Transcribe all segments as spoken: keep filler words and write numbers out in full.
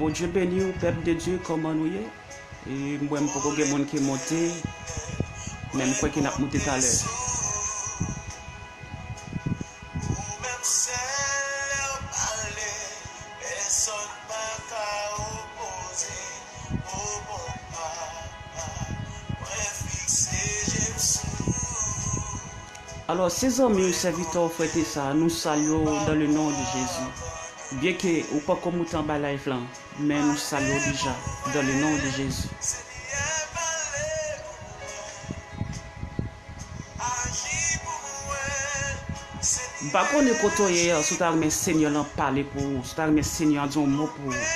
Bondye beni w, pèp de Dye, kòman nou ye? E m wè m poko gen moun ki monte, men m kwè ke n ap monte talè. Alò, se zanmi w, sèvitè w, frè Tessa, nou salye w dans le nom de Jésus. Byenke ou poko moute anba live lan, men nou salye w deja dans le nom de Jésus. M pa konnen kote w ye a, si w ta renmen Senyè lan pale pou ou, si w ta renmen Senyè an di yon mo pou ou.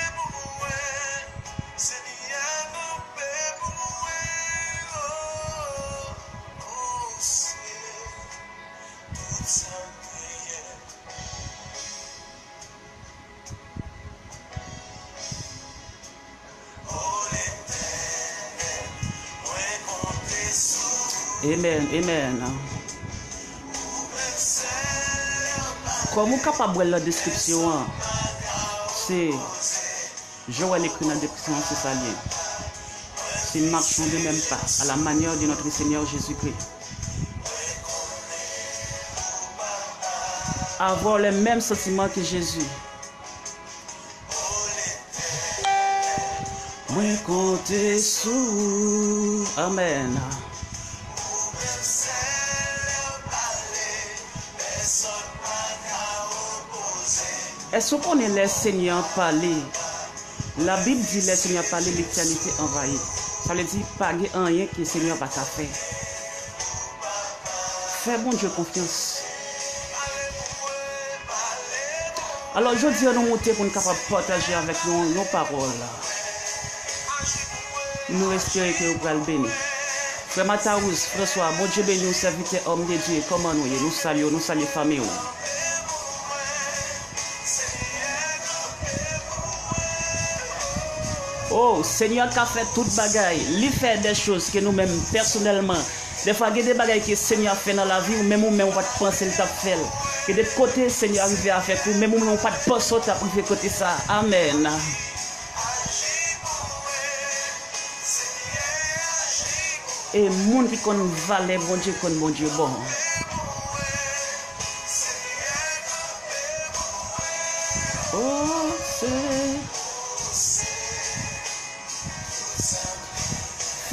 Amen, amen. Kòm ou kapab wè l nan deskripsyon an, se, jan w wè l ekri nan deskripsyon an, se sa l ye. Se marchons de même pas, à la manière de notre Seigneur Jésus-Christ. Avoir les mêmes sentiments que Jésus. Mwen konte sou ou. Amen. Èske w konnen lè Senyè an pale? Labib di lè Senyè an pale, letènite anvayi. Sa vle di, pa gen anyen ke Senyè an pa ka fè. Fè Bondye konfyans. Alò, jodi a, nou moute pou n kapab pataje avèk nou yon pawòl. Nou espere ke ou pral beni. Frè Matarouz François, Bondye beni w, sèvitè, òm de Dye, kòman nou ye? Nou salye w, nou salye fanmi w. Oh, Senyè ka fè tout bagay. Li fè de choz ke nou menm pèsonèlman, dèfwa gen de bagay ke Senyè fè nan lavi w, menm ou menm ou pa t panse l t ap fè l. Gen de kote Senyè rive avèk ou, menm ou menm ou pa t panse w t ap rive kote sa. Amèn. E moun ki konn valè Bondye konn Bondye bon. Oh, se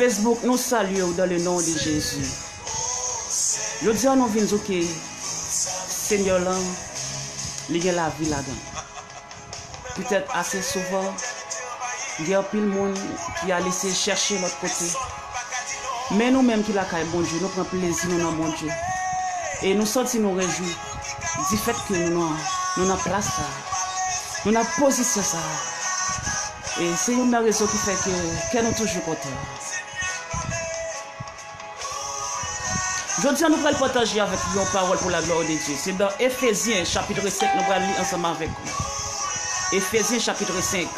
Facebook, nou salye w dans le nom de Jésus. Jodi a, nou vin di w ke Senyè lan, li gen lavi ladan l. Petèt ase souvan, gen anpil moun ki al eseye chèche lòt kote. Men nou menm ki lakay Bondye, nou pran plezi nou nan Bondye. E nou santi nou rejwi difèt ke nou nan, nou nan plas sa a. Nou nan pozisyon sa a. E se youn nan rezon ki fè ke kè nou toujou kontan. Jodi a, nou pral pataje avèk nou yon pawòl pou la glwa de Dye. Se nan Efezyen, chapit senk, nou pral li ansanm avèk ou. Efezyen, chapit senk.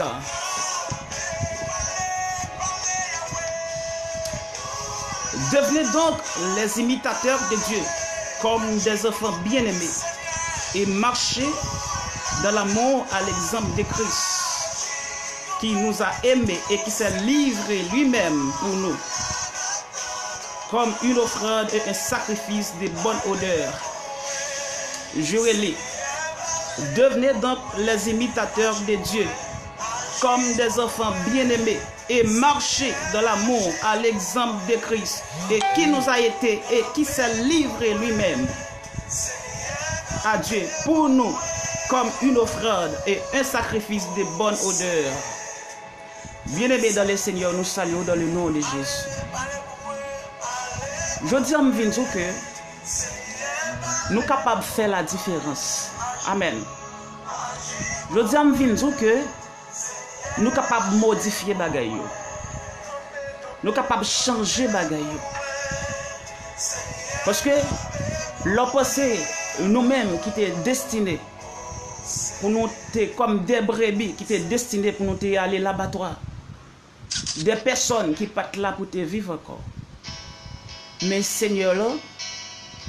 Devenez donc les imitateurs de Dieu, comme des enfants bien-aimés, et marchez dans l'amour à l'exemple de Christ, qui nous a aimés et qui s'est livré lui-même pour nous comme une offrande et un sacrifice de bonne odeur. Je relis. Devenez donc les imitateurs de Dieu, comme des enfants bien-aimés, et marchez dans l'amour à l'exemple de Christ, et qui nous a été et qui s'est livré lui-même à Dieu pour nous comme une offrande et un sacrifice de bonne odeur. Byeneme dans le Seigneur, nou salye w dans le nom de Jésus. Jodi a, m vin di w ke nou kapab fè la diferans. Amèn. Jodi a, m vin di w ke nou kapab modifye bagay yo. Nou kapab chanje bagay yo. Paske lè w panse nou menm ki te destine pou nou te kòm de brebi ki te destine pou nou te ale labatwa, de pèsòn ki pa t la pou te viv ankò. Men Senyè lan,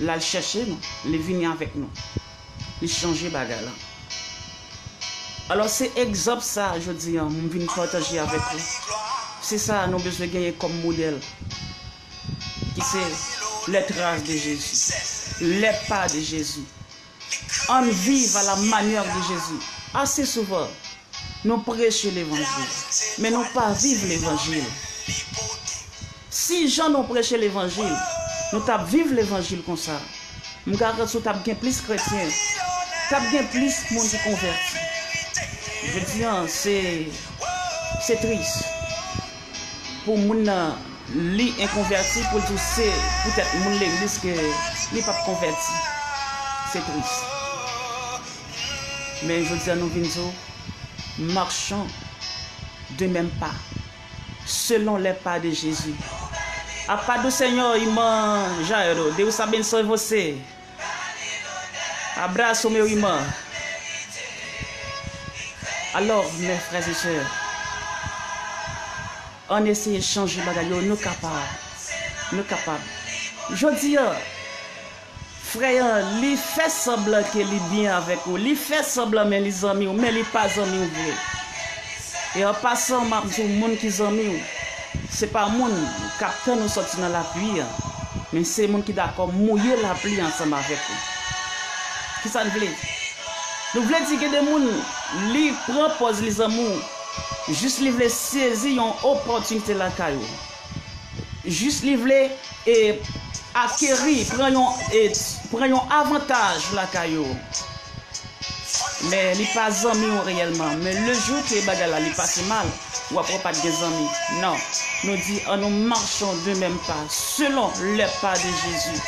l al chèche nou, li vini avèk nou, li chanje bagay lan. Alò, se egzanp sa, jodi a, m vin pataje avèk ou. Se sa nou bezwen genyen kòm modèl, ki se les traces de Jésus, les pas de Jésus. Ann viv à la manière de Jésus. Ase souvan, nou preche levanjil, men nou pa viv levanjil. Si jan nou preche levanjil, nou t ap viv levanjil konsa, m garanti w t ap gen plis kretyen, t ap gen plis moun ki konvèti. Jodi a, se, se tris pou moun nan, li enkonvèti, pou l di w se poutèt moun legliz ke li p ap konvèti. Se tris. Men jodi a, nou vin di w, marchons de même pas, selon les pas de Jésus. A paz do Senhor, irmã Jairo. Deus abençoe você. Abraço, meu irmão. Alors, mes frères et sœurs, ann eseye chanje bagay yo, nou kapab. Nou kapab. Jodi a, frè an, li fè sanblan ke li byen avèk ou. Li fè sanblan, men li zanmi w, men li pa zanmi w vre. E an pasan, m ap di w, moun ki zanmi w, se pa moun k ap tann ou sòti nan lapli a, men se moun ki dakò mouye lapli ansanm avèk ou. Kisa n vle? Nou vle di gen de moun, li pran pòz li zanmi w, jis li vle sezi yon opòtinite lakay ou. Jis li vle, e, akeri, pran yon, e, pran yon avantaj lakay ou. Men li pa zanmi w reyèlman. Men le jou ke bagay la li pase mal, w ap wè w pa t gen zanmi. Non. Nou di, ann nou marchons de même pas, selon les pas de Jésus,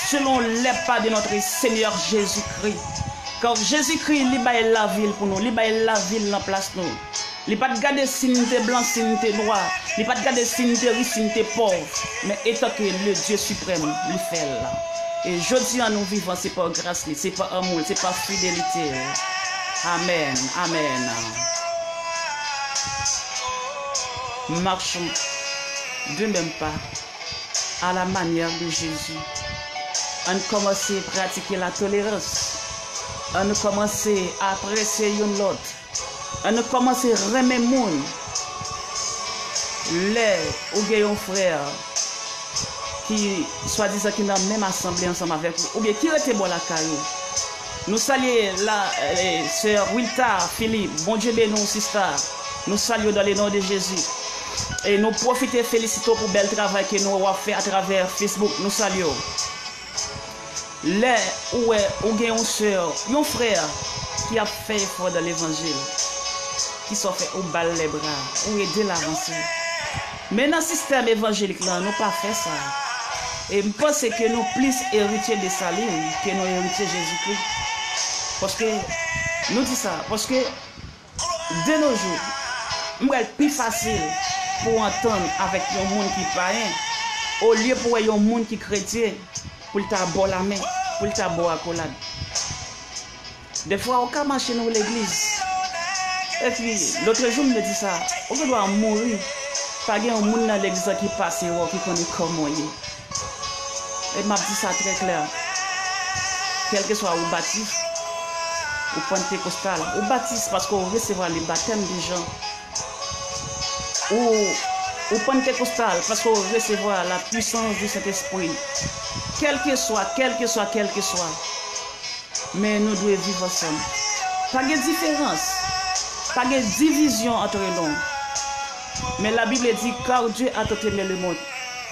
selon les pas de notre Seigneur Jésus-Christ. Kar Jezikri, li bay lavi l pou nou, li bay lavi l nan plas nou. Li pa t gade si n te blan, si n te nwa. Li pa t gade si n te ri, si n te pòv. Men etanke le Dieu suprême, li fè l. E jodi a nou vivan, se pa gras li, se pa amou l, se pa fidelite l. Amèn, amèn. Marchons de même pas, à la manière de Jésus. Ann kòmanse pratike latolerans. Ann kòmanse apresye youn lòt. Ann nou kòmanse renmen moun. Lè ou gen yon frè ki swadizan ki nan menm asanble ansanm avèk ou, oubyen ki rete bò lakay ou. Nou salye la, eh, sè Wilta Philippe, Bondye beni w, sista. Nou salye w dans le nom de Jésus. E nou pwofite felisite w pou bèl travay ke nou wè w ap fè atravè Facebook. Nou salye w. Lè ou wè ou gen yon sè, yon frè ki ap fè efò nan levanjil, kisa w fè? Ou ba l lèbra, ou ede l avanse. Men nan sistèm evanjelik lan, nou pa fè sa. E m panse ke nou plis eritye Desalin ke nou eritye Jezikri. Paske, nou di sa, paske de nos jours, m wè l pi fasil pou w antann avèk yon moun ki payen, olye pou w wè yon moun ki kretyen, pou l ta ba w lamen, pou l ta ba w akolad. Defwa, ou ka mache nan yon legliz, epi, lotrejou m te di sa, ou gen dwa mouri, pa gen yon moun nan legliz lan ki pase wè w, ki konnen kòman w ye. E m ap di sa trè klè. Kèlkeswa ou batis, ou pantekostal, ou batis paske ou resevwa le batèm de Jan. Ou, ou pantekostal paske ou resevwa la puissance du Saint-Esprit. Kèlkeswa, kèlkeswa, kèlkeswa. Men nou dwe viv ansanm. Pa gen diferans. Pa gen divizyon antre nou. Men la Bible dit, car Dieu a tant aimé le monde,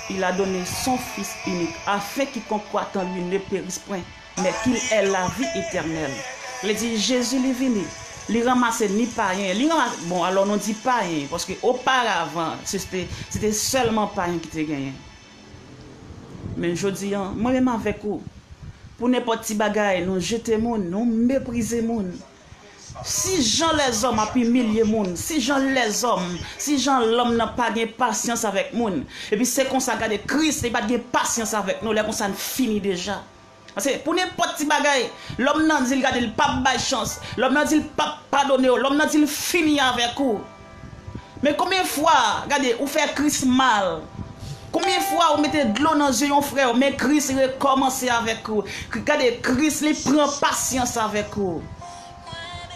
il a donné son Fils unique, afin quiconque croit en lui ne périsse point, mais qu'il ait la vie éternelle. Li di, Jezi, li vini, li ranmase ni payen, li ranmase, bon, alò nou di payen, paske oparavan, se te, se te sèlman payen ki te genyen. Men jodi a, mwen menm avèk ou, pou nenpòt ti bagay, nou jete moun, nou meprize moun. Si jan lèzòm ap imilye moun, si jan lèzòm, si jan lòm nan pa gen pasyans avèk moun, epi se konsa, gade, Kris, li pa t gen pasyans avèk nou, lè konsa n fini deja. Paske pou nenpòt ti bagay, lòm nan di l, gade, l p ap bay chans, lòm nan di l p ap padone w, lòm nan di l fini avèk ou. Men konbyen fwa, gade, ou fè Kris mal? Konbyen fwa ou mete dlo nan zye yon frè w, men Kris rekòmanse avèk ou? Gade, Kris, li pran pasyans avèk ou.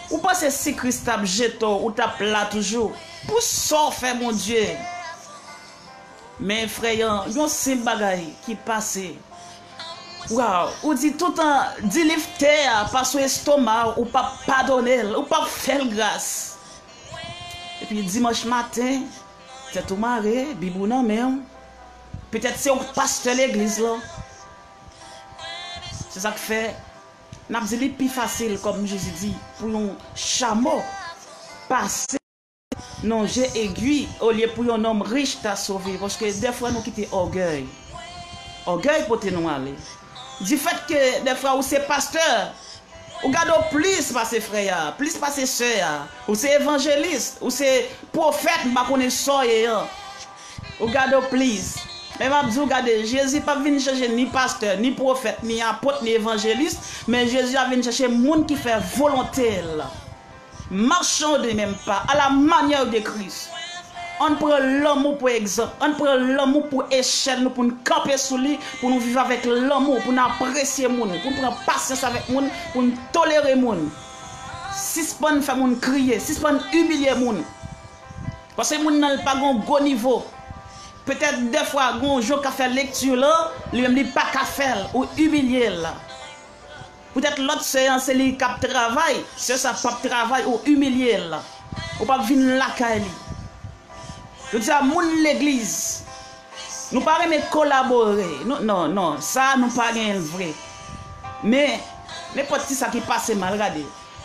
Ou panse si Kris t ap jete w, ou t ap la toujou? Pou sa w fè Bondye? Men frè an, yon senp bagay ki pase. Waw, ou di toutan, di liv tè a pa sou estoma w, ou p ap padone l, ou p ap fè l gras. Epi dimanch maten, tèt ou mare, Bib ou nan men w. Petèt se ou k pastè legliz lan. Se sa k fè, n ap di li pi fasil, kòm Jezi di, pou yon chamo pase nan je egwi, olye pou yon nonm rich ta sove, paske dèfwa nou kite ògèy. Ògèy pote nou ale. Difèt ke dèfwa ou se pastè, ou gade w plis pase frè a, plis pase sè a, ou se evanjelis, ou se pwofèt, m pa konnen sa w ye an. Ou gade w plis. Men m ap di w, gade, Jezi p ap vin chèche ni pastè, ni pwofèt, ni apot, ni evanjelis, men Jezi ap vin chèche moun ki fè volonte l. Marchons de même pas, à la manière de Christ. Ann pran lanmou pou egzanp. Ann pran lanmou pou echèl nou, pou n kanpe sou li, pou nou viv avèk lanmou, pou n apresye moun, pou n pran pasyans avèk moun, pou n tolere moun. Sispann fè moun kriye, sispann imilye moun. Paske moun nan, li pa gon gwo nivo. Petèt dèfwa gon jan w ka fè lekti lan, li menm li pa ka fè l, ou imilye l. Poutèt lòt sè an, se li k ap travay, sè sa p ap travay, ou imilye l. Ou p ap vin lakay li. Jodi a, moun legliz, nou pa renmen kolabore. Nou, non, non, sa nou pa genyen l vre. Men, nenpòt ti sa ki pase mal, gade.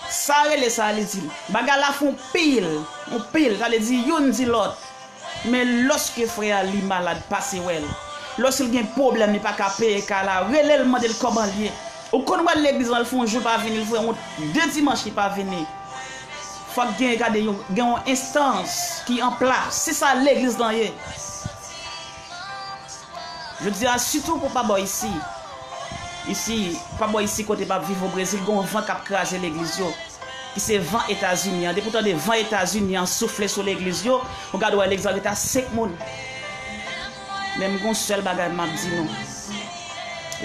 Sa rele sa, li di, bagay la fè yon pil, yon pil, sa vle di youn di lòt. Men lòske frè a li malad, pase wè l. Lòske l gen pwoblèm, li pa ka peye kay la, rele l, mande l kòman l ye. Ou konn wè l legliz lan, l fè yon jou l pa vini, l fè yon de dimanch li pa vini. Fòk gen, gade, yon, gen yon enstans ki an plas. Se sa legliz lan ye. Jodi a, sitou pou pa bò isi. Isi, pa bò isi kote m ap viv o Brezil, gen yon van k ap kraze legliz yo. Ki se van Etazini an. Depi w tande van Etazini an soufle sou legliz yo, ou gade wè legliz la rete a senk moun. Men m gon sèl bagay m ap di nou.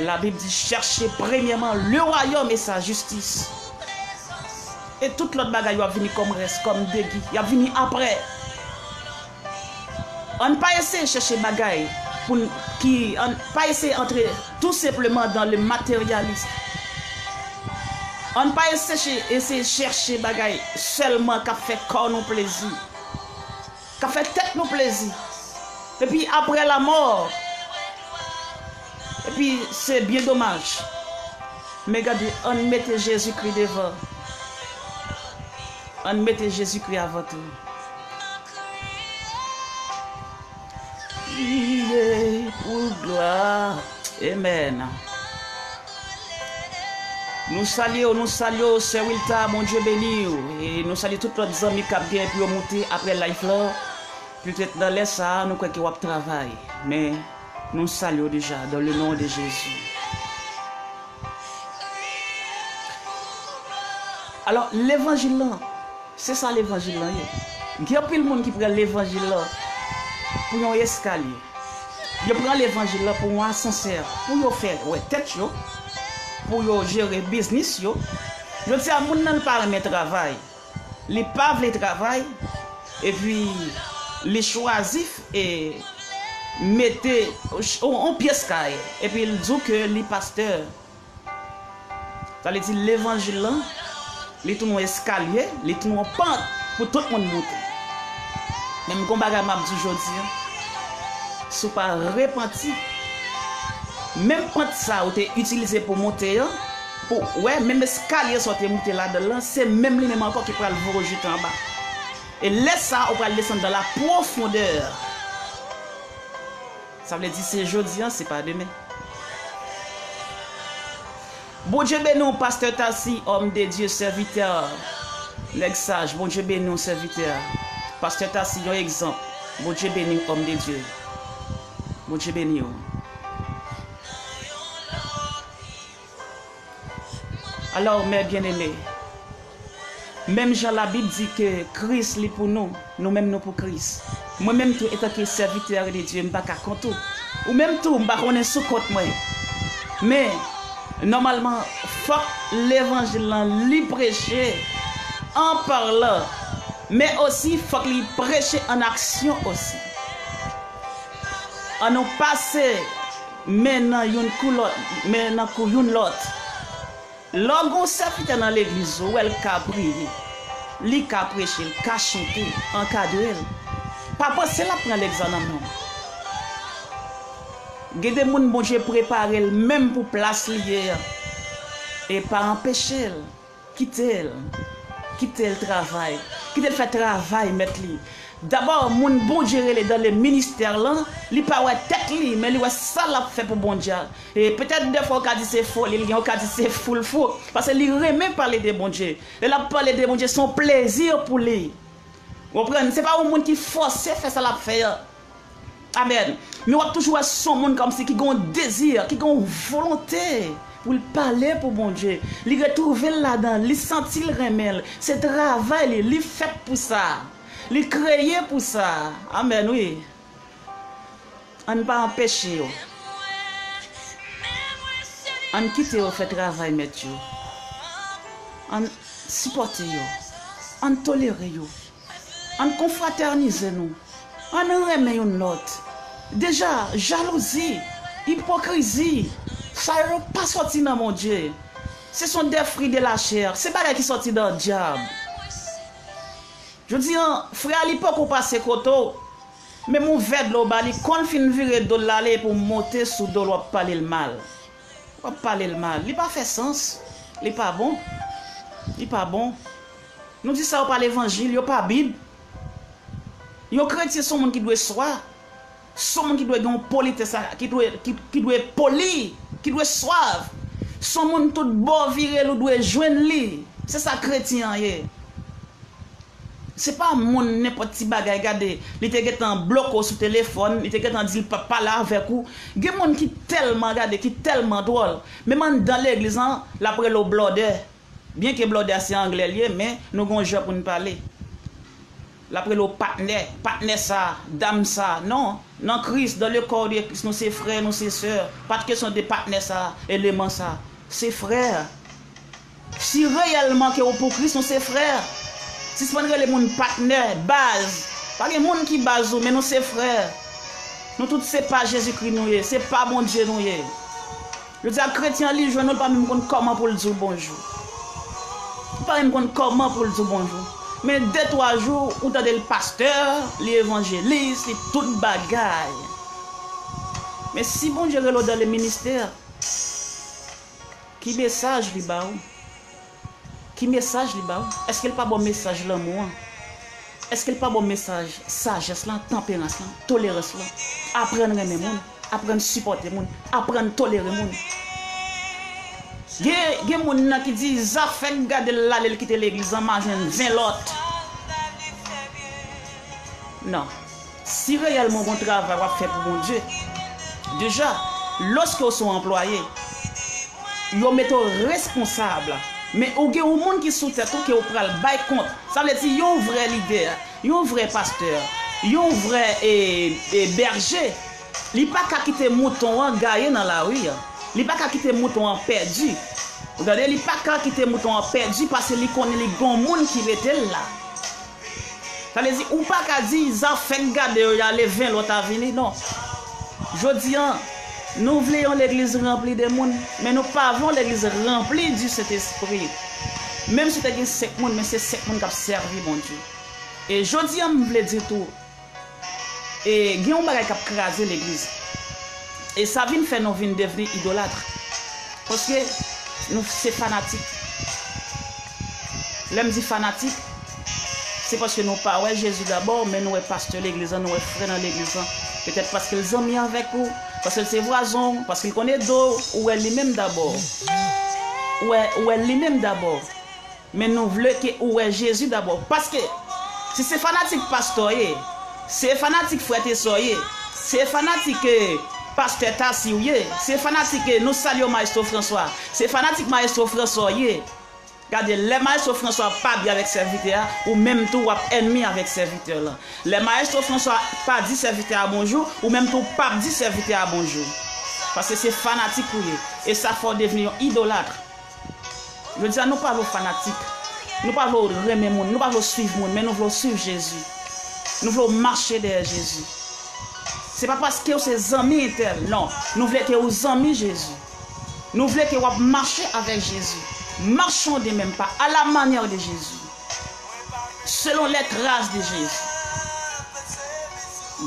Labib di, cherchez premièrement le royaume et sa justice. E tout lòt bagay yo ap vini kòm rès, kòm degi. Y ap vini aprè. Ann pa eseye chèche bagay pou n, ki, ann pa eseye antre tou senpleman dans le matérialisme. Ann pa eseye, eseye chèche bagay sèlman k ap fè kò nou plezi, k ap fè tèt nou plezi. Epi apre lamò, epi se byen domaj. Men gade, ann mete Jezikri devan. Ann mete Jezikri avan tou. Priye pou glwa. Amen. Nou salye w, nou salye w, Sè Wilta, Bondye beni w. E nou salye tout lòt zanmi k ap gen pou yo moute apre live la. Petèt nan lè sa a, nou kwè ke w ap travay. Men, nou salye w deja, dans le nom de Jésus. Alò, levanjil lan, se sa levanjil lan ye. Gen anpil moun ki pran levanjil lan pou yon eskalye. Yo pran levanjil lan pou yon asansè, pou yo fè wè tèt yo, pou yo jere biznis yo. Jodi a, moun nan li pa renmen travay. Li pa vle travay, epi li chwazi, e, mete yon, yon pyès kay, epi l di w ke li pastè. Sa vle di levanjil lan, li tounen yon eskalye, li tounen yon pant pou tout moun moute. Men m gon bagay m ap di w jodi a, si w pa repanti, menm pant sa ou te itilize pou moute an, pou, wè, menm eskalye sa ou te moute ladan l lan, se menm li menm ankò ki pral voye w jete anba. E lè sa a, ou pral desann dans la profondeur. Sa vle di se jodi a, se pa demen. Bondye beni w, pastè Tassy, homme de Dieu, serviteur, nèg saj. Bondye beni w, sèvitè. Pastè Tassy, yon egzanp. Bondye beni w, homme de Dieu. Bondye beni w. Alò, mè byeneme, menm jan Labib di ke Kris li pou nou, nou menm nou pou Kris. Mwen menm tou, etanke sèvitè de Dye, m pa ka kont ou. Ou menm tou, m pa konnen si w kont mwen. Men, nòmalman, fòk levanjil lan li preche. An parlan, men osi fòk li preche an aksyon osi. An nou pase men nan youn kou lòt, men nan kou youn lòt. Lè w gen yon sèvitè nan legliz ou, wè l ka priye, li ka preche, l ka chante, ankadre l. Pa panse l ap pran legliz la nan men w. Gen de moun Bondye prepare l menm pou plas li ye an. E pa anpeche l. Kite l. Kite l travay. Kite l fè travay mèt li. Dabò, moun Bondye rele dan le ministè lan, li pa wè tèt li, men li wè sa l ap fè pou Bondye a. E petèt dèfwa w ka di se foli l gen, w ka di se fou l fou. Paske li renmen pale de Bondye. Lè l ap pale de Bondye, se yon plezi pou li. Ou konprann? Se pa yon moun ki fòse fè sa l ap fè an. Amèn. Men w ap toujou wè se yon moun kòmsi ki gen yon dezi, ki gen yon volonte pou l pale pou Bondye. Li retwouve l ladan l, li santi l renmen l. Se travay li, li fèt pou sa. Li kreye pou sa. Amèn, wi. Ann pa anpeche yo. Ann kite yo fè travay mèt yo. Ann sipòte yo. Ann tolere yo. Ann konfratènize nou. Ann renmen youn lòt. Deja, jalouzi, ipokrizi, sa yo pa sòti nan Bondye. Ce sont des fruits de la chair. Se bagay ki sòti nan dyab. Jodi a, frè a li poko pase kote w. Menm yon vè dlo w ba li, kon l fin vire do l l ale epi w monte sou do l w ap pale l mal. W ap pale l mal. Li pa fè sans. Li pa bon. Li pa bon. Nou di sa yo pa levanjil, yo pa Bib. Yon kretyen se yon moun ki dwe swa. Se yon moun ki dwe gen yon politès, ki dwe, ki, ki dwe poli, ki dwe swav. Se yon moun tout bò w vire l ou dwe jwenn li. Se sa kretyen an ye. Se pa moun nenpòt ti bagay, gade, li te gentan bloke w sou telefòn, li te gentan di l p ap pale avèk ou. Gen moun ki tèlman, gade, ki tèlman dwòl. Menm anndan legliz an, l ap rele w blòdè. Byenke blòdè a se anglè l ye, men nou gen yon jan pou n pale. L ap rele w patnè, patnè sa, dam sa. Non, nan Kris, dans le corps de Christ, nou se frè, nou se sè. Pa t kesyon de patnè sa, eleman sa. Se frè. Si reyèlman ke w pou Kris, nou se frè. Sispann rele moun patnè, baz. Pa gen moun ki baz ou, men nou se frè. Nou tout se pa Jezikri nou ye, se pa Bondye nou ye. Jodi a, kretyen an, li jwenn ou, li pa menm konn kòman pou l di w bonjou. Li pa menm konn kòman pou l di w bonjou. Men de, twa jou, ou tande l pastè, li evanjelis, li tout bagay. Men si Bondye rele w dans le ministère, ki mesaj li ba w? Ki mesaj li ba w? Èske l pa ba w mesaj lanmou an? Èske l pa ba w mesaj sajès lan, tanperans lan, tolerans lan? Aprann renmen moun, aprann sipòte moun, aprann tolere moun. Gen, gen moun nan ki di, zafè k gade l ale, l kite legliz lan, m a jwenn ven lòt. Non. Si reyèlman w gen yon travay w ap fè pou Bondye, deja, lòske w se yon anplwaye, yo mete w responsab. Men ou gen yon moun ki sou tèt ou ke w pral bay kont. Sa vle di yon vrè lidè, yon vrè pastè, yon vrè, e, e, bèje, li pa ka kite mouton an gaye nan lari an. Li pa ka kite mouton an pèdi. Ou tande, li pa ka kite mouton an pèdi paske li konnen li gen yon moun ki rete l la. Sa vle di, ou pa ka di, zafè k gade yo, y ale ven lòt a vini. Non. Jodi a, nou vle yon legliz ranpli de moun, men nou pa vle yon legliz ranpli di Sentespri. Menm si w te gen senk moun, men se senk moun k ap sèvi Bondye. E jodi a, m vle di tou, e gen yon bagay k ap kraze legliz. E sa vin fè nou vin devni idolat. Paske nou se fanatik. Lè m di fanatik, se paske nou pa wè Jezi dabò, men nou wè pastè legliz lan, nou wè frè nan legliz lan. Petèt paske l zanmi avèk ou, paske l se vwazen w, paske l konn ede w, ou wè li menm dabò. Ou wè, ou wè li menm dabò. Men nou vle ke ou wè Jezi dabò. Paske, si se fanatik pastè w ye, se fanatik frè Tresor ye, se fanatik, eh, pastè Tasi w ye, se fanatik, eh, nou salye w Maestro François, se fanatik Maestro François w ye. Gade, lè Maestro François pa byen avèk sèvitè a, ou menm tou w ap ènmi avèk sèvitè lan. Lè Maestro François pa di sèvitè a bonjou, ou menm tou w p ap di sèvitè a bonjou. Paske se fanatik ou ye. E sa fè w devni yon idolat. Jodi a, nou pa vle w fanatik. Nou pa vle w renmen moun, nou pa vle w swiv moun, men nou vle w swiv Jezi. Nou vle w mache dèyè Jezi. Se pa paske w se zanmi entèl, non. Nou vle ke w zanmi Jezi. Nou vle ke w ap mache avèk Jezi. Marchons de même pas, à la manière de Jésus. Selon les traces de Jésus.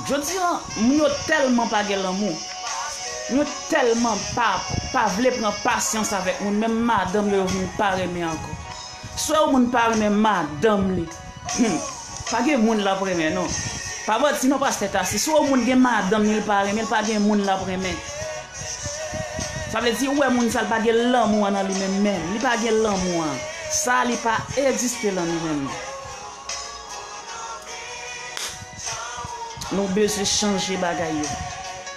Jodi a, moun yo tèlman pa gen lanmou. Moun yo tèlman pa, pa vle pran pasyans avèk moun. Menm madanm yo, yo vin pa renmen ankò. Si w wè yon moun pa renmen madanm li, hmm, pa gen moun l ap renmen, non. Pa manti, non, pastè Tasi. Si w wè yon moun gen madanm li, li pa renmen, li pa gen moun l ap renmen. Sa vle di, ou wè moun sa, li pa gen lanmou an nan li menm, menm. Li pa gen lanmou an. Sa, li pa egziste nan li menm. Nou bezwen chanje bagay yo.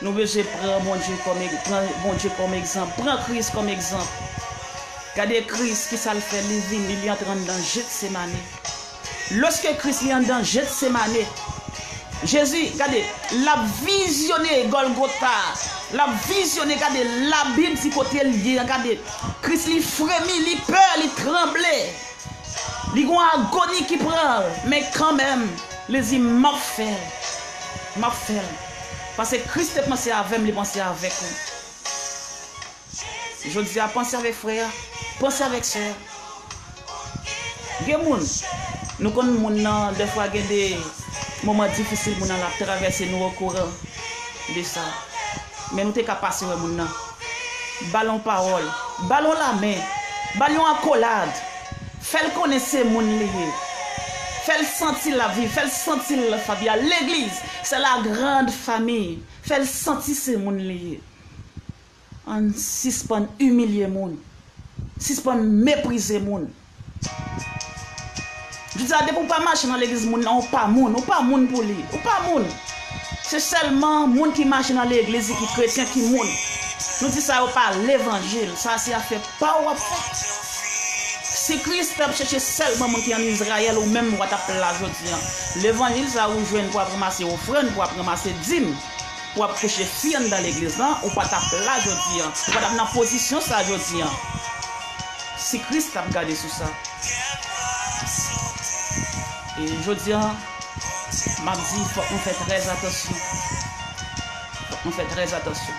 Nou bezwen pran Bondye kòm, pran Bondye kòm egzanp. Pran Kris kòm egzanp. Gade Kris, ki sa l fè? Li vini, li antre anndan Jetsemane. Lòske Kris li anndan Jetsemane, Jezi, gade, l ap vizyone Gòlgota. L ap vizyone, gade, Labib di kote l ye a, gade. Kris li fremi, li pè, li tranble. Li gon agoni ki pran l, men kanmenm, li di, "M ap fè l. M ap fè l." Paske Kris te panse avè m, li panse avèk ou. Jodi a, panse avèk frè a, panse avèk sè a. Gen moun, nou konn moun nan, dèfwa gen de moman difisil moun nan l ap travèse, nou okouran de sa. Men nou te ka pase wè moun nan. Ba l yon pawòl, ba l yon lamen, ba l yon akolad. Fè l konnen se moun li ye. Fè l santi l ap viv, fè l santi l fabya. Legliz, c'est la grande famille. Fè l santi se moun li ye. Ann sispann imilye moun. Sispann meprize moun. Jodi a, depi w pa mache nan legliz moun nan, ou pa moun. Ou pa moun pou li. Ou pa moun. Se sèlman moun ki mache nan legliz, ki kretyen, ki moun. Nou di sa yo pa levanjil. Sa se afè pa w w ap fè. Si Kris t ap chèche sèlman moun ki ann Izrayèl, ou menm ou pa t ap la jodi a. Levanjil sa ou jwenn pou w ap ranmase ofrann, pou w ap ranmase dim, pou w ap kouche fi anndan legliz lan, ou pa t ap la jodi a. Ou pa t ap nan pozisyon sa jodi a. Si Kris t ap gade sou sa. E jodi a, m ap di, fòk nou fè trè atansyon. Fòk nou fè trè atansyon.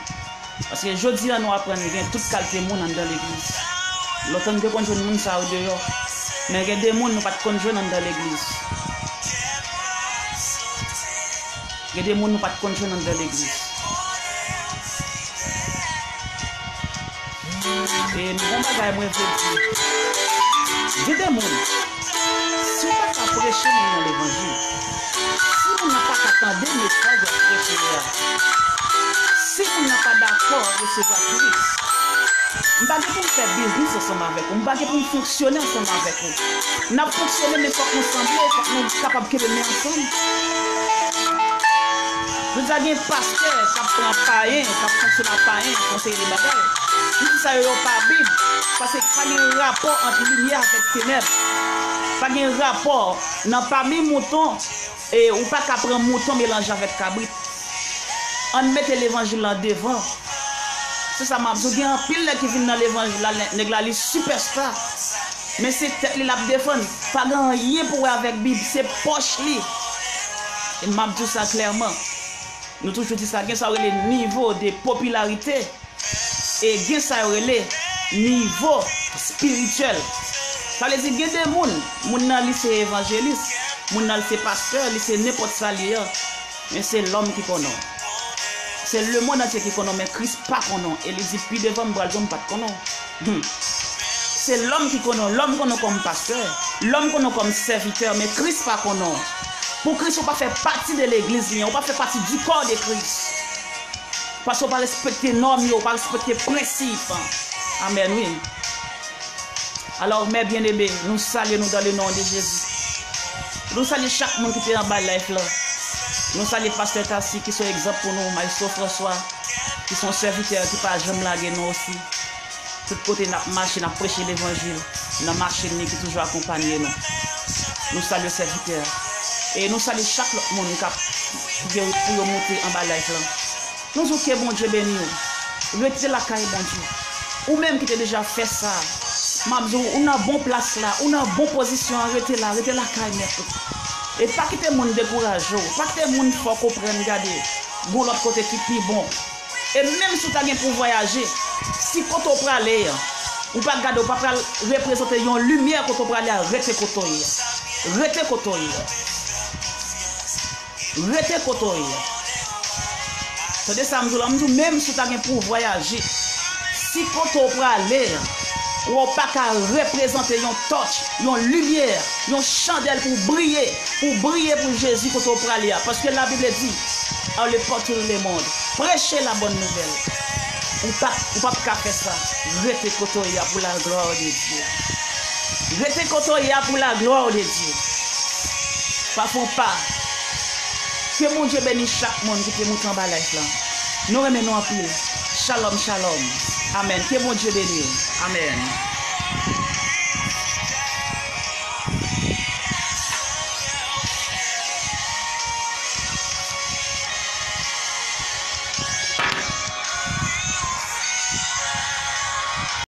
Paske jodi a, nou aprann gen tout kalite moun anndan legliz. Lontan nou te konn jwenn moun sa yo deyò. Men gen de moun nou pa t konn jwenn anndan legliz. Gen de moun nou pa t konn jwenn anndan legliz. E m gon bagay mwen vle di. Gen de moun, si w pa ka preche moun nan levanjil, si moun nan pa ka tande mesaj w ap preche a, si moun nan pa dakò resevwa Kris, m pa gen pou m fè biznis ansanm avèk ou, m pa gen pou m fonksyone ansanm avèk ou. N ap fonksyone, men fòk nou sanble, fòk nou kapab kenbe men ansanm. Jodi a gen pastè k ap pran payen, k ap fonksyone ak payen, konseye de bagay. Li di sa yo, yo pa Bib, paske pa gen rapò ant limyè avèk tenèb. Pa gen rapò nan pami mouton, e ou pa ka pran mouton melanje avèk kabrit. Ann mete levanjil lan devan. Se sa m ap di w, gen anpil nèg ki vin nan levanjil la, nèg la li sipèsta. Men se tèt li l ap defann. Pa gen anyen pou wè avèk Bib, se pòch li. E m ap di w sa klèman. Nou toujou di sa, gen sa yo rele nivo de popilarite. E gen sa yo rele nivo espirityèl. Sa vle di gen de moun, moun nan li se evanjelis, moun nan li se pastè, li se nenpòt sa li ye. Men se lòm ki konnen w. Se lemonn antye ki konnen w, men Kris pa konnen w. E li di, "Pi devan m pral di w m pa t konnen w." Hmm. Se lòm ki konnen w. Lòm konnen w kòm pastè. Lòm konnen w kòm sèvitè, men Kris pa konnen w. Pou Kris, ou pa fè pati de legliz li an. Ou pa fè pati du corps de Christ. Paske w pa respekte nòm yo, w pa respekte prensip. Amèn, wi. Alò, mè byeneme, nou salye nou dans le nom de Jésus. Nou salye chak moun ki te anba live la. Nou salye pastè Tasi ki se yon egzanp pou nou, Maestro François, ki se yon sèvitè ki pa janm lage nou osi. Tout kote n ap mache, n ap preche levanjil nan machin li ki toujou akonpanye nou. Nou salye sèvitè. E nou salye chak lòt moun k ap, ki gen pou yo moute anba live la. Nou di w ke Bondye beni w. Rete lakay Bondye. Ou menm ki te deja fè sa, M ap di w, ou nan bon plas la, ou nan bon pozisyon an, rete la, rete lakay nèt ou. E pa kite moun dekouraje w, pa kite moun fè w konprann, gade, gon lòt kote ki pi bon. E menm si w ta gen pou vwayaje, si kote w prale an, ou pa gade, ou pa pral reprezante yon limyè kote w prale a, rete kote w ye a. Rete kote w ye a. Rete kote w ye a. Tande sa m di w la, m di w menm si w ta gen pou vwayaje, si kote w prale an, ou pa ka reprezante yon tòch, yon limyè, yon chandèl pou w briye, pou w briye pou Jezi kote w prale a. Paske Labib di, allez partout le monde, prêchez la bonne nouvelle. Ou pa, ou p ap ka fè sa. Rete kote w ye a pour la gloire de Dieu. Rete kote w ye a pour la gloire de Dieu. Pa fè w pa. Ke Bondye beni chak moun ki te moute anba live la. Nou renmen nou anpil. Shalom, shalom. Amèn. Ke Bondye beni w. Amèn.